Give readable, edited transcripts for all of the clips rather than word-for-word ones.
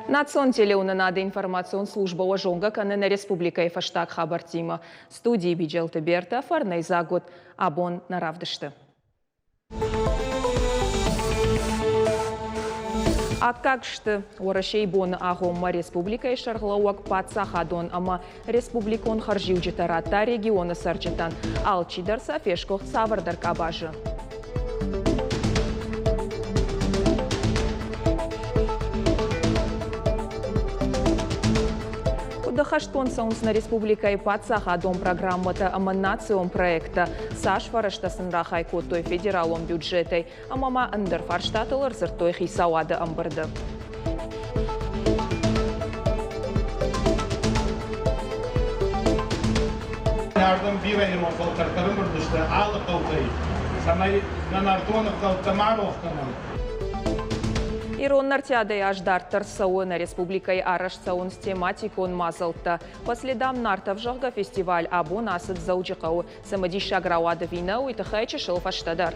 Национ телеуынынады информацион службӕ уӕ зонгӕ кӕны нӕ республикӕйы фӕстаг хабӕрттимӕ. Студийы Биджелты Бертӕ фӕрнӕйдзаг уыд абон нӕ равдысты. Аккаг сты Уӕрӕсейы боны агъоммӕ республикӕйы сӕргълӕууӕг паддзахадон ӕмӕ республикон хӕрзиуджытӕ радта регионы цӕрджытӕн. Алчидӕр сӕ фесгуыхт цавӕрдӕр къабазы. Куыд ӕххӕстгонд цӕуынц нӕ республикӕйы паддзахадон программӕтӕ ӕмӕ национ проекттӕ, цас фӕрӕзтӕ сын рахай кодтой федералон бюджетӕй ӕмӕ ма ӕндӕр фарстатыл ӕрдзырдтой хицауады ӕмбырды. Ардӕм бирӕ ирон фӕлтӕртӕ ӕрӕмбырд сты алы хъӕутӕй, цӕмӕй нӕ нӕртон ӕгъдӕуттӕ ма рох кӕнӕм. Ирон нартиадӕй аз дарддӕр цӕуы. Нӕ республикӕйы арӕзт цӕуынц тематикон мадзӕлттӕ. По следам Нартов, зӕгъгӕ, фестиваль абон ацыд Дзӕуджыхъӕуы. Цымыдисаг рауад ӕви нӕ, уый тыххӕй чысыл фӕстӕдӕр.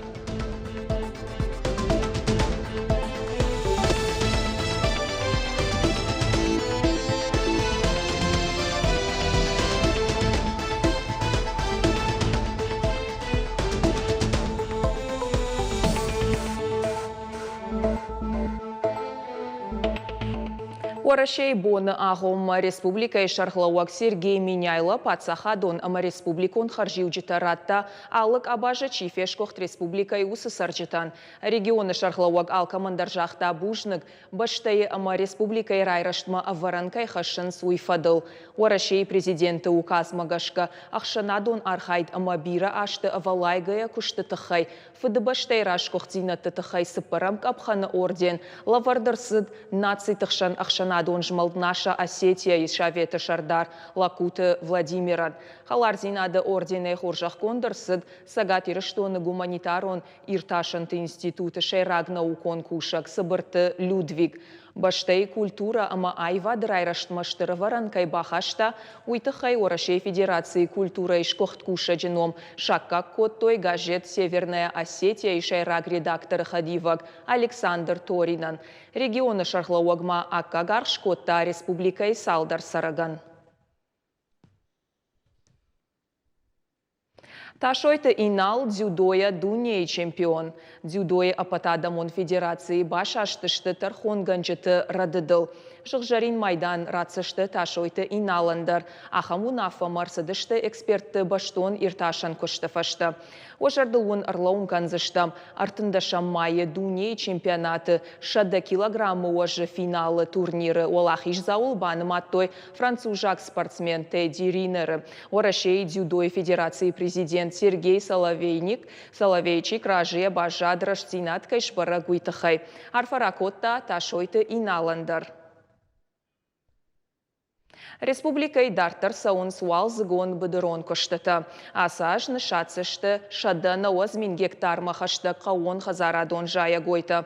Уӕрӕсейы боны агъоммӕ республикӕйы сӕргълӕууӕг Сергей Меняйло паддзахадон ӕмӕ республикон хӕрзиуджытӕ радта, алы къабазы чи фесгуыхт республикӕйы, уыцы цӕрджытӕн. Регионы сӕргълӕууӕг алкӕмӕн дӕр загъта бузныг, бӕстӕйы ӕмӕ республикӕйы райрӕзтмӕ ӕвӕрӕн кӕй хӕссынц, уый фӕдыл. Уӕрӕсейы Президенты указмӕ гӕсгӕ, ӕхсӕнадон архайд ӕмӕ бирӕ азты ӕвӕллайгӕйӕ куысты тыххӕй Фыдыбӕстӕйы расгуыхтдзинӕдты тыххӕй цыппӕрӕм къӕпхӕны орден лӕвӕрд ӕрцыд нациты хсӕн ӕхсӕнадон змӕлд Наша Осетия-йы советы сӕрдар Лакуты Владимирӕн. Хӕлардзинады орденӕй хорзӕхгонд ӕрцыд Цӕгат Ирыстоны гуманитарон иртасӕнты институты сӕйраг наукон кусӕг Цыбырты Людвиг. Бӕстӕйы культурӕ ӕмӕ аивады райрӕзтмӕ стыр ӕвӕрӕн кӕй бахаста, уый тыххӕй Уӕрӕсейы Федерацийы культурӕйы сгуыхт кусӕджы ном саккаг кодтой газет «Северная Осетия-йы сӕйраг редакторы хӕдивӕг Александр Торинӕн. Регионы сӕргълӕууӕг ма аккаг аргъ скодта республикӕйы цалдӕр цӕрӕгӕн. Тасойты Инал дзюдойӕ дунейы чемпион. Дзюдойы ӕппӕтадӕмон федерацийы басастысты тӕрхонгӕнджыты рӕдыдыл. Сыгъзӕрин майдан ратдзысты Тасойты Иналӕн дӕр. Ахӕм уынаффӕмӕ ӕрцыдысты экспертты бӕстон иртасӕн куысты фӕстӕ. Уӕ зӕрдыл уын ӕрлӕууын кӕндзыстӕм, ӕртындӕсӕм майы дунейы чемпионаты 100 килограммы уӕзы финалы турниры уӕлахиздзауыл банымадтой французаг спортсмен Тедди Ринеры. Уӕрӕсейы дзюдойы федерацийы президент Сергей Соловейник Соловейчик разыйӕ баззад рӕстдзинад кӕй сбӕрӕг, уый тыххӕй. Арфӕ ракодта Тасойты Иналӕн дӕр. Республикӕйы дарддӕр цӕуынц уалдзыгон быдырон куыстытӕ. Ацы аз ныссаддзысты 190 мин гектармӕ хӕстӕг хъӕууонхӕдзарадон зайӕгойтӕ.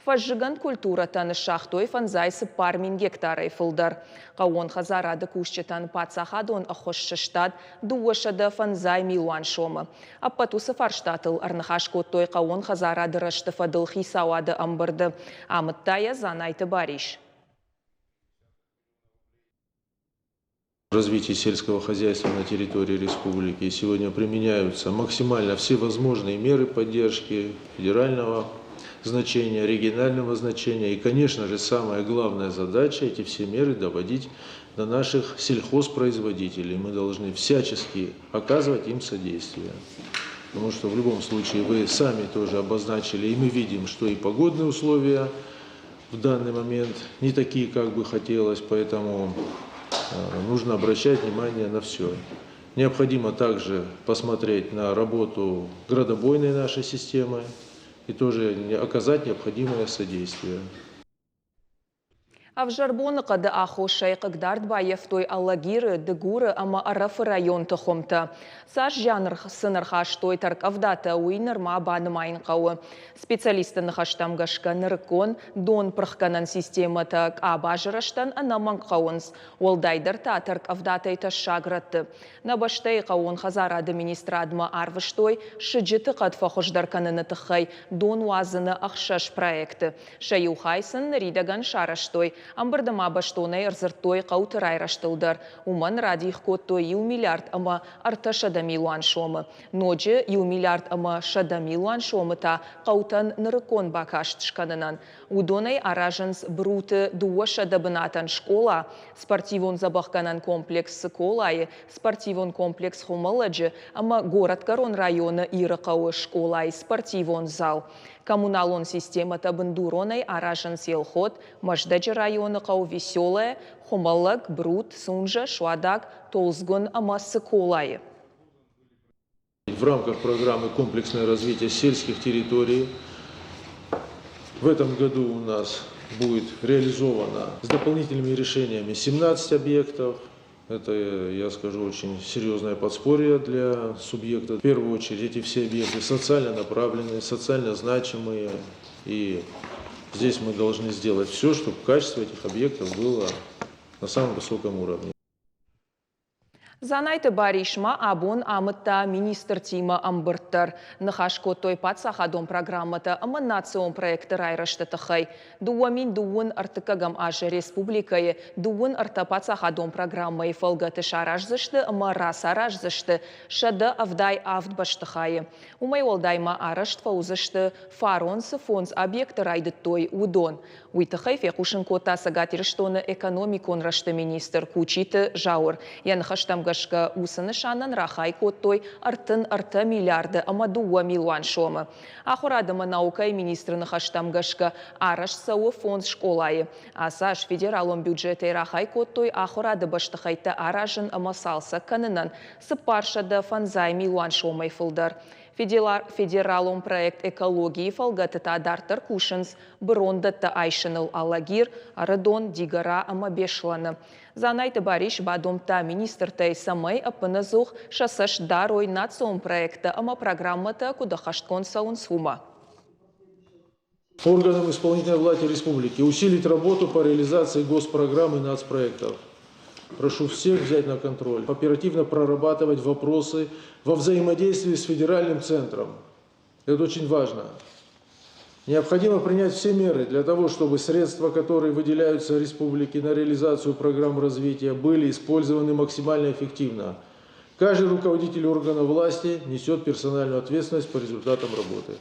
Фӕззыгӕнд культурӕтӕ ныссагътой 54 мин гектарӕй фылдӕр. Хъӕууон хӕдзарады кусджытӕн паддзахадон ӕххуыс сыстад 250 милуан сомы. Ӕппӕт уыцы фарстатыл ӕрныхас кодтой хъӕууон хӕдзарады рӕзты фӕдыл хицауады ӕмбырды. Амыдта йӕ Дзанайты Барис. Развитие сельского хозяйства на территории республики сегодня применяются максимально все возможные меры поддержки федерального значения, регионального значения. И, конечно же, самая главная задача – эти все меры доводить до наших сельхозпроизводителей. Мы должны всячески оказывать им содействие. Потому что в любом случае вы сами тоже обозначили, и мы видим, что и погодные условия в данный момент не такие, как бы хотелось, поэтому нужно обращать внимание на все. Необходимо также посмотреть на работу градобойной нашей системы и тоже оказать необходимое содействие. Ӕвзӕр боныхъӕды аххосӕй хъыгдард баййӕфтой Алагиры, Дыгуры ӕмӕ Ӕрӕфы районты хуымтӕ. Цас зиан сын ӕрхастой тӕрккъӕвдатӕ, уый нырма банымайын хъӕуы. Специалистты ныхӕстӕм гӕсгӕ нырыккон донпырхгӕнӕн системӕтӕ къабазы рӕзтӕн ӕнӕмӕнг хъӕуынц, уӕлдайдӕр та тӕрккъӕвдатӕй тӕссаг рӕтты. Нӕ бӕстӕйы хъӕууон хӕдзарады министрадмӕ арвыстой сыджыты хъӕд фӕхуыздӕр кӕныны тыххӕй дон уадзыны ӕхсӕз проекты. Сӕ иу хай сын ныридӕгӕн сарӕзтой. Ӕмбырды ма бӕстонӕй ӕрдзырдтой хъӕуты райрӕзтыл дӕр. Уымӕн радих кодтой иу миллиард ӕмӕ ӕртӕсӕдӕ милуан сомы. Ноджы иу миллиард ӕмӕ сӕдӕ милуан сомы та хъӕутӕн нырыккон бакаст скӕнынӕн. Уыдонӕй аразынц Бруты дыууӕсӕдӕ бынатӕн скъола, спортивон дзӕбӕхгӕнӕн комплекс Цыколайы, спортивон комплекс Хуымӕллӕджы ӕмӕ Горӕтгӕрон районы Ирыхъӕуы скъолайы спортивон зал. Коммуналон системӕтӕ бындуронӕй аразынц Елхот, Мӕздӕджы районы хъӕу Веселое, Хуымӕллӕг, Брут, Сунжӕ, Суадаг, Толдзгуын ӕмӕ Цыколайы. В рамках программы «Комплексное развитие сельских территорий» в этом году у нас будет реализовано с дополнительными решениями 17 объектов. Это, я скажу, очень серьезное подспорье для субъекта. В первую очередь эти все объекты социально направленные, социально значимые. И здесь мы должны сделать все, чтобы качество этих объектов было на самом высоком уровне. Дзанайты Барис ма абон амыдта министртимӕ ӕмбырд дӕр. Ныхас кодтой паддзахадон программӕтӕ ӕмӕ национ проектты райрӕзты тыххӕй. Дыууӕ мин дыууын ӕртыккӕгӕм азы республикӕйы дыууын ӕртӕ паддзахадон программӕйы фӕлгӕты сараздзысты ӕмӕ рацараздзысты 177 бӕстыхайы. Уымӕй уӕлдай ма арӕзт фӕуыдзысты, фарон цы фондз объекты райдыдтой, уыдон. Уый тыххӕй фехъусын кодта Цӕгат Ирыстоны экономикон рӕзты министр Кучиты Зауыр. Йӕ ныхӕстӕм гӕсгӕ, уыцы нысанӕн рахай кодтой 33 миллиарды ӕмӕ дыууӕ милуан сомы. Ахуырад ӕмӕ наукӕйы министры ныхӕстӕм гӕсгӕ, арӕзт цӕуы фондз скъолайы. Ацы аз федералон бюджетӕй рахай кодтой ахуырады бӕстыхӕйттӕ аразын ӕмӕ цалцӕг кӕнынӕн 450 милуан сомӕй фылдӕр. Федералон проект «Экологийы» фӕлгӕты та дарддӕр кусынц бырондӕттӕ айсыныл Алагир, Ӕрыдон, Дигора ӕмӕ Беслӕны. Дзанайты Барис бадомдта министртӕй, цӕмӕй ӕппынӕдзух сӕ цӕст дарой национ проекттӕ ӕмӕ программӕтӕ куыд ӕххӕстгонд цӕуынц, уымӕ. Органам исполнительной власти республики усилить работу по реализации госпрограмм и нацпроектов. Прошу всех взять на контроль, оперативно прорабатывать вопросы во взаимодействии с федеральным центром. Это очень важно. Необходимо принять все меры для того, чтобы средства, которые выделяются республике на реализацию программ развития, были использованы максимально эффективно. Каждый руководитель органа власти несет персональную ответственность по результатам работы.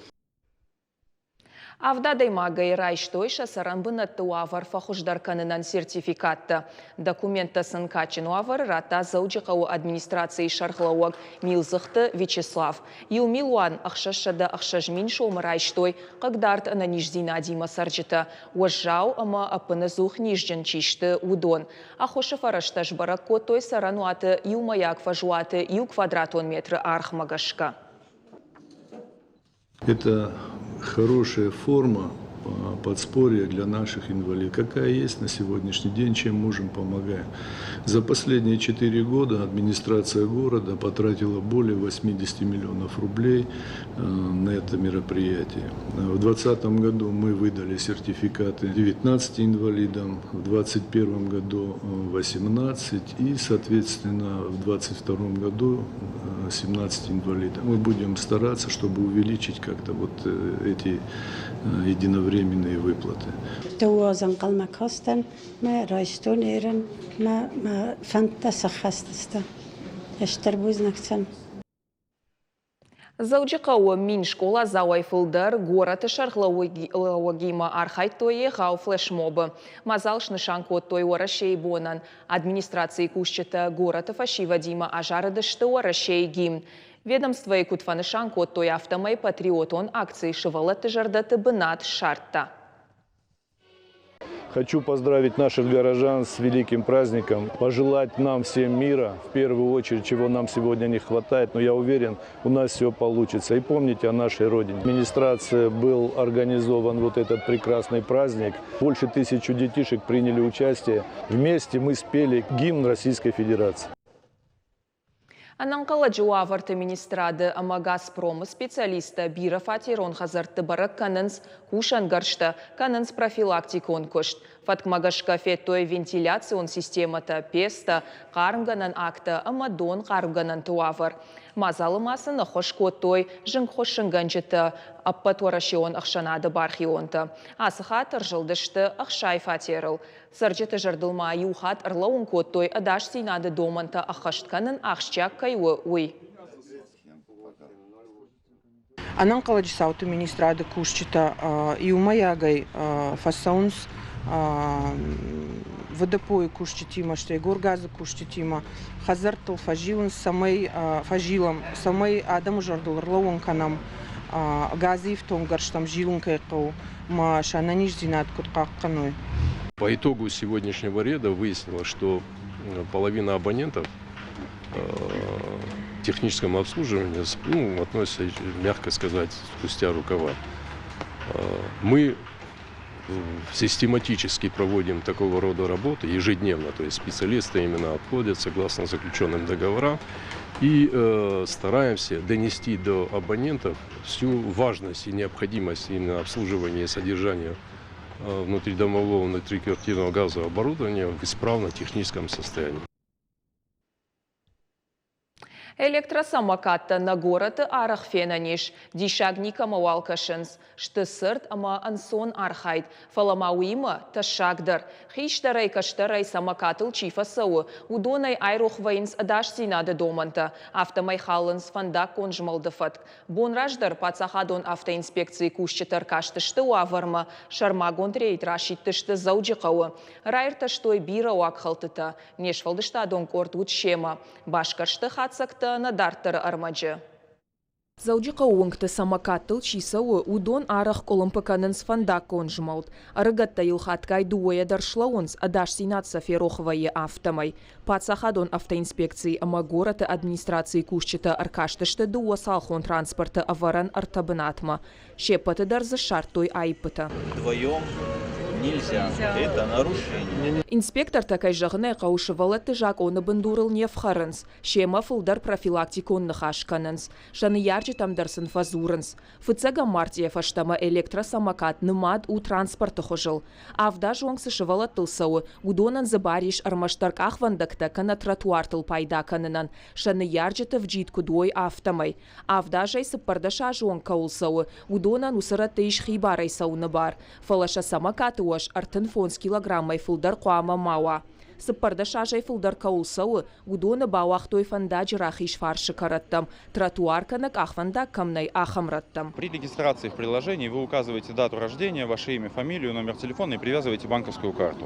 Авд адӕймагӕй райстой сӕ цӕрӕнбынӕтты уавӕр фӕхуыздӕр кӕнынӕн сертификаттӕ. Документтӕ сын кадджын уавӕры радта Дзӕуджыхъӕуы администрацийы сӕргълӕууӕг Милдзыхты Вячеслав. Иу милуан 606 000 сомы райстой хъыгдард ӕнӕниздзинадимӕ цӕрджытӕ, уӕззау ӕмӕ ӕппынӕдзух низджын чи сты, уыдон. Ӕххуысы фӕрӕзтӕ сбӕрӕг кодтой цӕрӕнуаты иумӕйаг фӕзуаты иу квадратон метры аргъмӕ гӕсгӕ. Это хорошая форма подспорья для наших инвалидов. Какая есть на сегодняшний день, чем можем, помогаем. За последние 4 года администрация города потратила более 80 миллионов рублей на это мероприятие. В 2020 году мы выдали сертификаты 19 инвалидам, в 2021 году 18 и, соответственно, в 2022 году 17 инвалидам. Мы будем стараться, чтобы увеличить как-то вот эти единовременные выплаты. Дыууӕ ӕнхъӕлмӕ кастӕн, мӕ райстон ерын, мӕ мӕ фӕндтӕ сӕххӕст сты. Стыр бузныг сын. Дзӕуджыхъӕуы мин скъоладзауӕй фылдӕр горӕты сӕргълӕууӕгимӕ архайдтой егъау флешмобы. Мадзал снысан кодтой Уӕрӕсейы бонӕн. Администрацийы кусджытӕ горӕты фӕсивӕдимӕ азарыдысты Уӕрӕсейы гимн. Ведомствойы куыд фӕнысан кодтой, афтӕмӕй патриотон акци сывӕллӕтты зӕрдӕты бынат ссардта. Хочу поздравить наших горожан с великим праздником, пожелать нам всем мира, в первую очередь, чего нам сегодня не хватает, но я уверен, у нас все получится. И помните о нашей Родине. Администрация был организован вот этот прекрасный праздник. Больше 1000 детишек приняли участие. Вместе мы спели гимн Российской Федерации. Ӕнӕнхъӕлӕджы уавӕрты министрады ӕмӕ Газпромы специалисттӕ бирӕфатерон хӕдзӕртты бӕрӕг кӕнынц кусӕнгӕрзтӕ, кӕнынц профилактикон куыст. Фӕткмӕ гӕсгӕ федтой вентиляцион системӕтӕ, пецтӕ, хъармгӕнӕн агтӕ ӕмӕ донхъармгӕнӕнты уавӕр. Мадзалы ма сын ӕххуыс кодтой зынгхуыссынгӕнджытӕ, ӕппӕтуӕрӕсеон ӕхсӕнады бархионтӕ. Ацы хатт ӕрзылдысты 60 фатерыл. Цӕрджыты зӕрдыл ма иу хатт ӕрлӕууын кодтой, ӕдасдзинады домӕнтӕ ӕххӕст кӕнын ахсджиаг кӕй у, уый. Ӕнӕнхъӕлӕджы цауты министрады кусджытӕ иумӕйагӕй фӕцӕуынц ВДПО-йы кусджытимӕ, стӕй Горгазы кусджытимӕ хӕдзӕрттыл фӕзилынц, цӕмӕй фӕзилӕм, цӕмӕй адӕмы зӕрдыл ӕрлӕууын кӕнӕм, газы ифтонггӕрзтӕм зилын кӕй хъӕуы ӕмӕ сӕ ӕнӕниздзинад куыд хъахъхъӕной. По итогу сегодняшнего рейда выяснилось, что половина абонентов к техническому обслуживанию, ну, относятся, мягко сказать, спустя рукава. Мы систематически проводим такого рода работы ежедневно, то есть специалисты именно обходят согласно заключенным договорам и стараемся донести до абонентов всю важность и необходимость именно обслуживания и содержания внутридомового, внутриквартирного газового оборудования в исправном техническом состоянии. Электросамокаттӕ нӕ горӕты арӕх фенӕн ис. Диссаг никӕмӕуал кӕсынц. Сты цырд ӕмӕ ӕнцон архайд, фӕлӕ ма уыимӕ тӕссаг дӕр. Хистӕрӕй-кӕстӕрӕй самокатыл чи фӕцӕуы, уыдонӕй айрох вӕййынц ӕдасдзинады домӕнтӕ, афтӕмӕй халынц фӕндаггон змӕлды фӕтк. Бон раздӕр паддзахадон автоинспекцийы кусджытӕ ӕркастысты уавӕрмӕ, сӕрмагонд рейд расидтысты Дзӕуджыхъӕуы. Раиртӕстой бирӕ уагхӕлдтытӕ. Не сфӕлдыстадон къорд уыд семӕ. Басгӕрсты хатдзӕгтӕ нӕ дарддӕры ӕрмӕджы. Дзӕуджыхъӕуы уынгты самокаттыл чи цӕуы, уыдон арӕх къуылымпы кӕнынц фӕндаггон змӕлд. Ӕрыгӕттӕ йыл хатгай дыууӕйӕ дӕр слӕууынц, ӕдасдзинад сӕ ферох вӕййы, афтӕмӕй. Паддзахадон автоинспекцийы ӕмӕ горӕты администрацийы кусджытӕ ӕркастысты дыууӕцалхон транспорты ӕвӕрӕн ӕртӕ бынатмӕ. Се ппӕты дӕр дзы ссардтой аиппытӕ. Вдвоем нельзя. Это нарушение. Инспектортӕ, кӕй зӕгъын ӕй хъӕуы, сывӕллӕтты закъоны бындурыл не фхӕрынц. Семӕ фылдӕр профилактикон ныхас кӕнынц. Сӕ ныййарджытӕм дӕр сын фӕдзурынц. Фыццӕгӕм мартъийӕ фӕстӕмӕ электросамокат нымад у транспорты хуызыл. Авд азы онг цы сывӕллӕттыл цӕуы, уыдонӕн дзы бар ис ӕрмӕстдӕр къахвӕндӕгтӕ кӕнӕ тротуартыл пайда кӕнынӕн, сӕ ныййарджыты вджид куыд уой, афтӕмӕй. Авд азӕй 14 азы онг кӕуыл цӕуы, уыдонӕн уыцы рӕтты ис хибарӕй цӕуыны бар, фӕлӕ сӕ самокаты уӕз 35 килограммӕй фылдӕр хъуамӕ ма уа. 14 азӕй фылдӕр кӕуыл цӕуы, уыдоны бауагътой фӕндаджы рахиз фарсы кӕрӕттӕм, тротуар кӕнӕ къахвӕндаг кӕм нӕй, ахӕм рӕттӕм. При регистрации в приложении вы указываете дату рождения, ваше имя, фамилию, номер телефона и привязываете банковскую карту.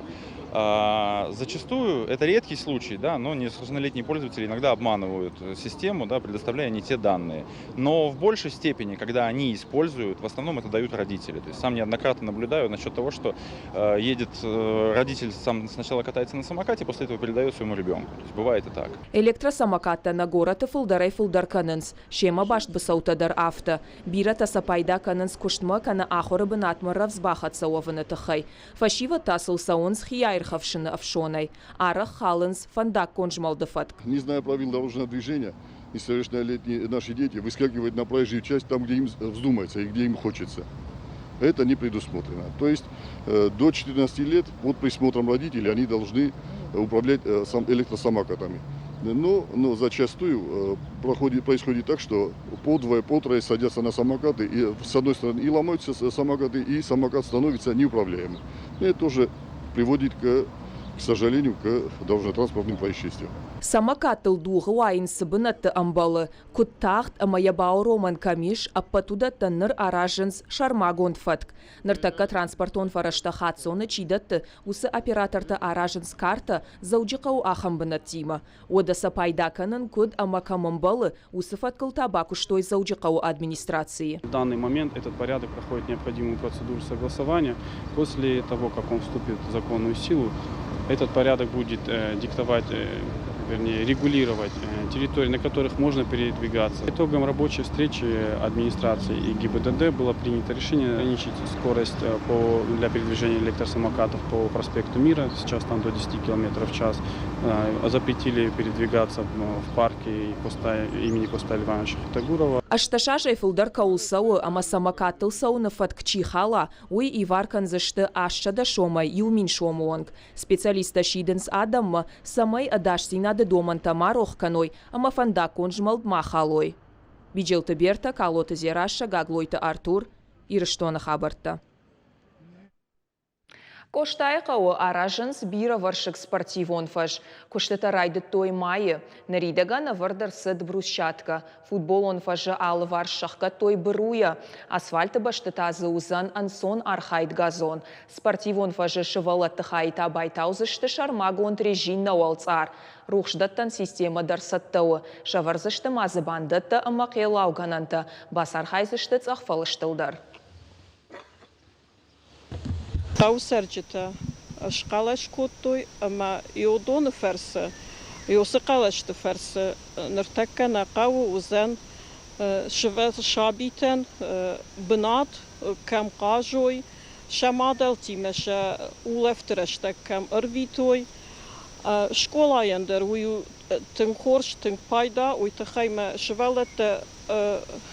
Зачастую, это редкий случай, да, но несовершеннолетние пользователи иногда обманывают систему, да, предоставляя не те данные. Но в большей степени, когда они используют, в основном это дают родители. То есть сам неоднократно наблюдаю насчет того, что едет родитель, сам сначала катается на самокате, после этого передает своему ребенку. То есть бывает и так. Электросамокаттӕ нӕ горӕты фылдӕрӕй-фылдӕр кӕнынц. Семӕ баст быцӕутӕ дӕр афтӕ. Бирӕтӕ сӕ пайда кӕнынц куыстмӕ кӕнӕ ахуыры бынатмӕ рӕвдз бахӕццӕ уӕвыны тыххӕй. Фӕсивӕд та сыл цӕуынц хиаирхӕфсыны ӕфсонӕй. Арӕх халынц фӕндаггон змӕлды фӕтк. Не зная правил дорожного движения, несовершеннолетние наши дети выскакивают на проезжую часть там, где им вздумается и где им хочется. Это не предусмотрено. То есть до 14 лет под присмотром родителей они должны управлять электросамокатами. Но зачастую происходит так, что по двое, по трое садятся на самокаты, и с одной стороны и ломаются самокаты, и самокат становится неуправляемым. И это тоже приводит к к сожалению, к дорожно-транспортным происшествиям. Самокаттыл дугъы уайын цы бынӕтты ӕмбӕлы, куыд тагъд ӕмӕ йӕ бауромӕн кӕм ис, ӕппӕт уыдӕттӕн ныр аразынц сӕрмагонд фӕтк. Ныртӕккӕ транспортон фӕрӕзтӕ хаццоны чи дӕтты, уыцы оператортӕ аразынц картӕ Дзӕуджыхъӕуы ахӕм бынӕттимӕ. Уӕдӕ сӕ пайда кӕнын куыд ӕмӕ кӕм ӕмбӕлы, уыцы фӕткыл та бакуыстой Дзӕуджыхъӕуы администрацийы. В данный момент этот порядок проходит необходимую процедуру согласования. После того, как он вступит в законную силу, этот порядок будет диктовать, вернее, регулировать территории, на которых можно передвигаться. Итогом рабочей встречи администрации и ГИБДД было принято решение ограничить скорость для передвижения электросамокатов по проспекту Мира, сейчас там до 10 км в час. Запретили передвигаться в парке имени Коста Ивановича Хетагурова. 18 азӕй фылдӕр кӕуыл цӕуы ӕмӕ самокаттыл цӕуыны фӕтк чи хала, уый ивар кӕндзысты 800 сомӕй 1000 сомы онг. Специалисттӕ сидынц адӕммӕ, цӕмӕй ӕдасдзинады домӕнтӕ ма рох кӕной ӕмӕ фӕндаггон змӕлд ма халой. Биджелты Бертӕ, Калоты Дзерассӕ, Гаглойты Артур, Ирыстоны хабӕрттӕ. Къостайыхъӕуы аразынц бирӕвӕрсыг спортивон фӕз. Куыстытӕ райдыдтой майы. Ныридӕгӕн ӕвӕрд ӕрцыд брусчаткӕ. Футболон фӕзы алыварс сӕхгӕдтой быруйӕ. Асфальты бӕсты та дзы уыдзӕн ӕнцон архайд газон. Спортивон фӕзы сывӕллӕтты хайы та байтаудзысты сӕрмагонд резиннӕ уӕлцъар. Рухсдӕттӕн системӕ дӕр цӕттӕ у. Сӕвӕрдзысты ма дзы бандӕттӕ ӕмӕ хъеллаугӕнӕнтӕ. Бацархайдзысты цъӕх фӕлыстыл дӕр. Хъӕуы цӕрджытӕ схъӕлӕс кодтой ӕмӕ уыдоны фӕрцы, уыцы хъӕлӕсты фӕрцы ныртӕккӕ нӕ хъӕуы уыдзӕн сабитӕн бынат, кӕм хъазой, сӕ мадӕлтимӕ сӕ улӕфты рӕстӕг кӕм ӕрвитой. Скъолайӕн дӕр уый у тынг хорз, тынг пайда, уый тыххӕй мӕ сывӕллӕттӕ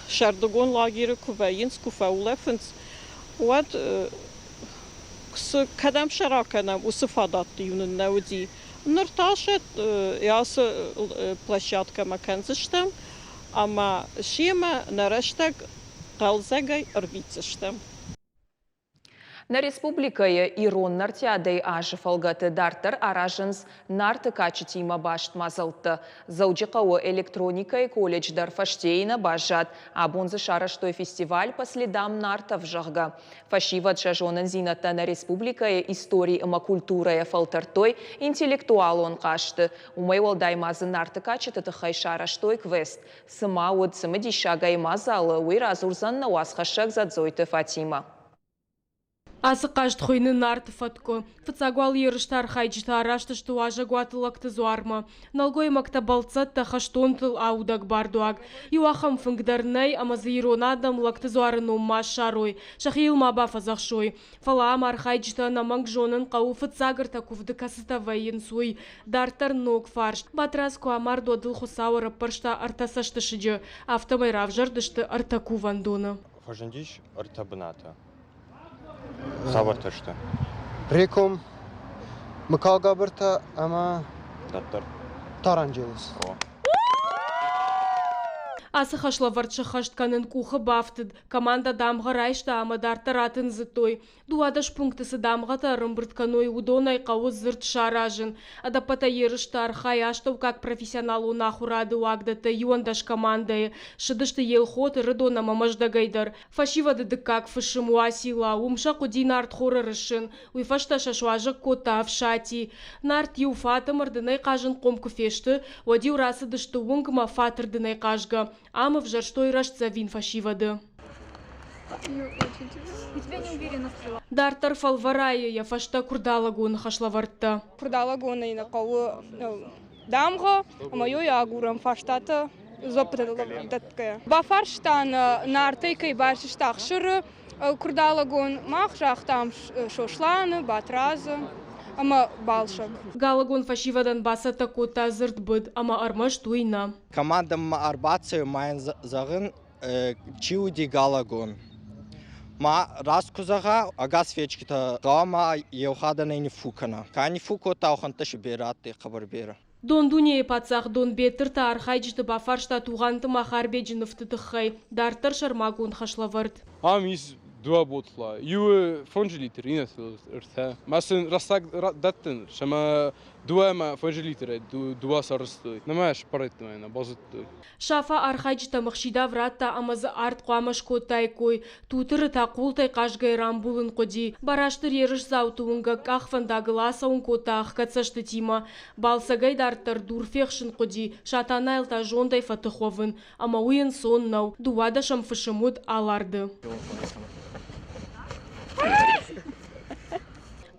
сӕрдыгон лагеры куы вӕййынц, куы фӕулӕфынц, уӕд цы кӕдӕм сӕ ракӕнӕм, уыцы фадӕтты-иу нын нӕ уыди. Ныр та сӕ ацы площадкӕмӕ кӕндзыстӕм ӕмӕ семӕ нӕ рӕстӕг хъӕлдзӕгӕй ӕрвитдзыстӕм. Нӕ республикӕйы ирон нартиадӕйы азы фӕлгӕты дарддӕр аразынц Нарты кадджытимӕ баст мадзӕлттӕ. Дзӕуджыхъӕуы электроникӕйы колледж дӕр фӕстейы нӕ баззад. Абон дзы сарӕзтой фестиваль «По следам нартов», зӕгъгӕ. Фӕсивӕд сӕ зонындзинӕдтӕ нӕ республикӕйы истори ӕмӕ культурӕйӕ фӕлтӕрдтой интеллектуалон хъазты. Уымӕй уӕлдай ма дзы Нарты кадджыты тыххӕй сарӕзтой квест. Цы ма уыд цымыдисагӕй мадзалы, уый радзурдзӕн нӕ уацхӕссӕг Дзадзойты Фатимӕ. Ацы хъазт хуыйны Нарты фӕткъуы. Фыццаг уал ерысты архайджытӕ араст сты уазӕгуаты лӕгты дзуармӕ. Нӕлгоймӕгтӕ бӕлццӕттӕ хӕстонтыл аудӕг бардуаг. Иу ахӕм фынг дӕр нӕй ӕмӕ дзы ирон адӕм лӕгты дзуары ном ма ссарой, сӕхи йыл ма бафӕдзӕхсой. Фӕлӕ ам архайджыты ӕнӕмӕнг зонын хъӕуы фыццаг ӕртӕ куывды кӕцытӕ вӕййынц, уый. Дарддӕр ног фарст. Батрадз куы амард, уӕд ыл Хуыцау ӕрӕппӕрста ӕртӕ цӕстысыджы. Афтӕмӕй равзӕрдысты ӕртӕ кувӕндоны. Фӕзындис ӕртӕ бынаты. Цавӕртӕ сты? Реком, Мыкалгабыртӕ ӕмӕ Дарддӕр. Таранджелос. О. Ацы хӕслӕвӕрд сӕххӕст кӕнын къухы бафтыд. Командӕ дамгъӕ райста ӕмӕ дарддӕр атындзыдтой. 12 пункты цы дамгъӕтӕ ӕрӕмбырд кӕной, уыдонӕй хъӕуы дзырд саразын. Ӕдӕппӕтӕй ерысты архайы астӕуккаг профессионалон ахуырады уагдӕттӕ 11 командӕйы. Ссыдысты Елхот, Ӕрыдон ӕмӕ Мӕздӕгӕй дӕр. Фӕсивӕды дыккаг фысым Уацилла, уым сӕ хъуыди нартхоры рыссын. Уый фӕстӕ сӕ суазӕг кодта Ӕфсати. Нарт-иу фат ӕмӕ рдынӕй хъазынхъом куы фесты, уӕд-иу рацыдысты уынгмӕ фат рдынӕй хъазгӕ. Ам ӕвзӕрстой рӕстдзӕвин фӕсивӕды. Дарддӕр фӕлвӕрайы йӕ фӕстӕ куырдалагоны хӕслӕвӕрдтӕ. Куырдалагонӕй нӕ хъӕуы дамгъӕ ӕмӕ йой агурӕм фарстатӕ дзуӕппытӕ дӕтгӕйӕ. Бафарста нӕ, Нартӕй кӕй байсыста ӕхсыры куырдалагон. Мах загътам Сосланы, Батрадзы ӕмӕ Балсӕг. Галагон фӕсивӕдӕн бацӕттӕ кодта дзырдбыд ӕмӕ ӕрмӕст уый нӕ. Командӕмӕ ӕрбацӕуы ма йын зӕгъын, чи уыди галагон. Ма раст куы зӕгъа, ӕгас фечкитӕ гъӕуама еухадӕнӕй ниффу кӕна. Ка ниффу кодта, уӕхӕнттӕ си берӕ адтӕй, хъӕбӕр берӕ. Дон-дунейы паддзах Донбеттыр та архайджыты бафарста Тугъанты Махарбеджы нывты тыххӕй. Дарддӕр сӕрмагонд хӕслӕвӕрд. Ам ис Дыууӕ ботла. Иуы фонджы литр, иннӕты ӕртӕ. Ма сын рӕстӕг дӕттын, сӕмӕ дыууӕ ӕмӕ фонджы литрӕй дыууӕ сӕрыстой. Нӕма сбӕрӕгтой, нӕ базыдтой. Сафа архайджытӕм ӕхсидав радта ӕмӕ дзы арт хъуамӕ скодтаиккой. Тутыры та хъултӕй хъазгӕйӕ рамбулын хъуыди. Барастыр ерысдзауты уынгӕг къахвӕндагыл ацӕуын кодта ӕхгӕд цӕстытимӕ. Балцӕгӕй дарддӕр дур фехсын хъуыди, Сатанайыл та зондӕй фӕтых уӕвын. Ӕмӕ уый ӕнцон нӕу, дыууадӕсӕм фысым уыд Аларды.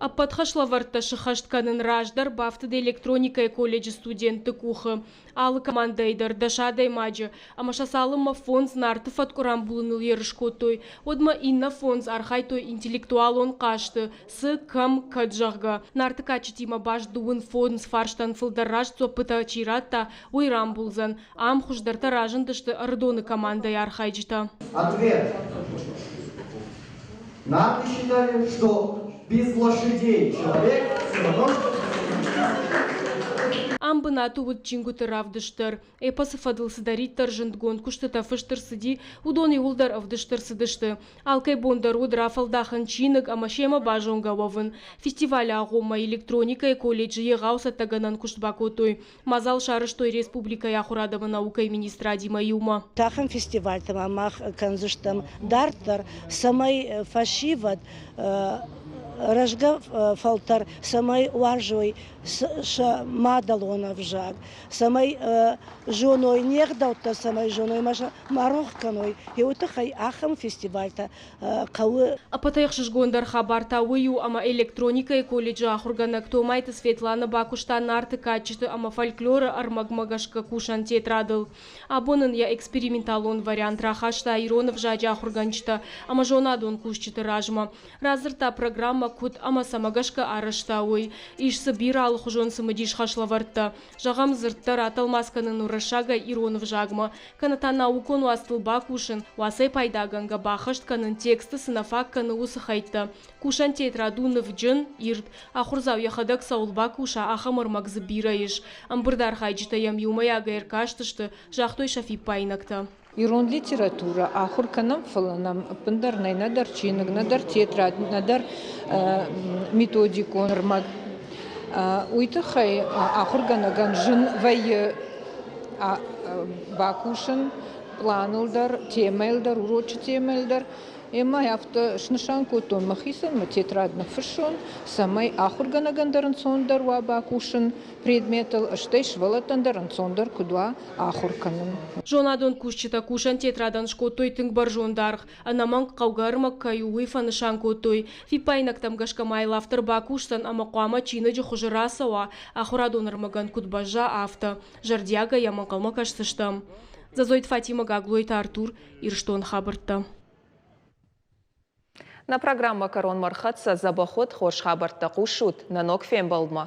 Ӕппӕт хӕслӕвӕрдтӕ сыххӕст кӕнын раздӕр бафтыд электроникӕйы колледжы студентты къухы. Алы командӕйы дӕр дӕс адӕймаджы, ӕмӕ сӕ цалынмӕ фондз Нарты фӕткъуы рамбулыныл ерыс кодтой, уӕдмӕ иннӕ фондз архайдтой интеллектуалон хъазты, цы, кӕм, кӕд, зӕгъгӕ. Нарты кадджытимӕ баст дыууын фондз фарстӕн фылдӕр раст дзуӕппытӕ чи радта, уый рамбулдзӕн. Ам хуыздӕртӕ разындысты Ӕрыдоны командӕйы архайджытӕ. Ответ. Нарты считали, что без лошадей человек все равно, что Ам бынаты уыд чингуыты равдыст дӕр. Эпосы фӕдыл цыдӕриддӕр зындгонд куыстытӕ фыст ӕрцыди, уыдон иууылдӕр ӕвдыст ӕрцыдысты. Алкӕй бон дӕр уыд рафӕлдахын чиныг ӕмӕ семӕ базонгӕ уӕвын. Фестивалы агъоммӕ электроникӕйы колледжы егъау цӕттӕгӕнӕн куыст бакодтой. Мадзал сарӕзтой республикӕйы ахуырад ӕмӕ наукӕйы министрадимӕ иумӕ. Ахӕм фестивальтӕ ма мах кӕндзыстӕм дарддӕр, цӕмӕй фӕсивӕд рӕзгӕ фӕлтӕр цӕмӕй уарзой сӕ мадӕлон ӕвзаг, цӕмӕй зоной не гъдӕуттӕ, цӕмӕй зоной ма сӕ ма рох кӕной. Уый тыххӕй ахӕм фестивальтӕ хъӕуы. Ӕппӕтӕй ӕхсызгондӕр хабар та уый у, ӕмӕ электроникӕйы колледжы ахуыргӕнӕг Томайты Светланӕ бакуыста Нарты кадджыты ӕмӕ фольклоры ӕрмӕгмӕ гӕсгӕ кусӕн тетрадыл. Абон ын йӕ эксперименталон вариант рахаста ирон ӕвзаджы ахуыргӕнджытӕ ӕмӕ зонадон кусджыты размӕ. Радзырдта программӕ куыд ӕмӕ цӕмӕ гӕсгӕ арӕзта, уый. Ис дзы бирӕ алыхуызон цымыдис хӕслӕвӕрдтӕ. Зӕгъӕм, дзырдтӕ ратӕлмац кӕнын уырыссагӕй ирон ӕвзагмӕ, кӕнӕ та наукон уацтыл бакусын, уацӕй пайдагӕнгӕ баххӕст кӕнын тексты цы нӕ фаг кӕны, уыцы хӕйттӕ. Кусӕн тетрад у нывджын, ирд, ахуырдзау йӕхӕдӕг цӕуыл бакуса, ахӕм ӕрмӕг дзы бирӕ ис. Ӕмбырды архайджытӕ йӕм иумӕйагӕй ӕркастысты, загътой сӕ фиппаинӕгтӕ. Ирон литературӕ ахуыр кӕнӕм, фӕлӕ нӕм ӕппындӕр нӕй нӕдӕр чиныг, нӕдӕр тетрад, нӕдӕр методикон ӕрмӕг. Уый тыххӕй ахуыргӕнӕгӕн зын вӕййы бакусын пъланыл дӕр, темӕйыл дӕр, урочы темӕйыл дӕр. Ӕмӕ афтӕ снысан кодтон мӕхицӕн, мӕ тетрад ныффыссон, цӕмӕй ахуыргӕнӕгӕн дӕр ӕнцондӕр уа бакусын предметыл, стӕй сывӕллӕттӕн дӕр ӕнцондӕр куыд уа ахуыр кӕнын. Зонадон кусджытӕ кусӕн тетрадӕн скодтой тынг бӕрзонд аргъ. Ӕнӕмӕнг хъӕугӕ ӕрмӕг кӕй у, уый фӕнысан кодтой. Фиппаинӕгтӕм гӕсгӕ ма йыл автор бакусдзӕн ӕмӕ хъуамӕ чиныджы хуызы рацӕуа, ахуырадон ӕрмӕгӕн куыд бӕзза, афтӕ. Зӕрдиагӕй йӕм ӕнхъӕлмӕ кӕсдзыстӕм. Дзӕдзойты Фатимӕ, Гаглойты Артур, Ирыстон хабӕрттӕ. Нӕ программӕ кӕронмӕ ӕрхӕццӕ. Дзӕбӕх уӕд, хорз хабӕрттӕ хъусут. Нӕ ног фембӕлдмӕ.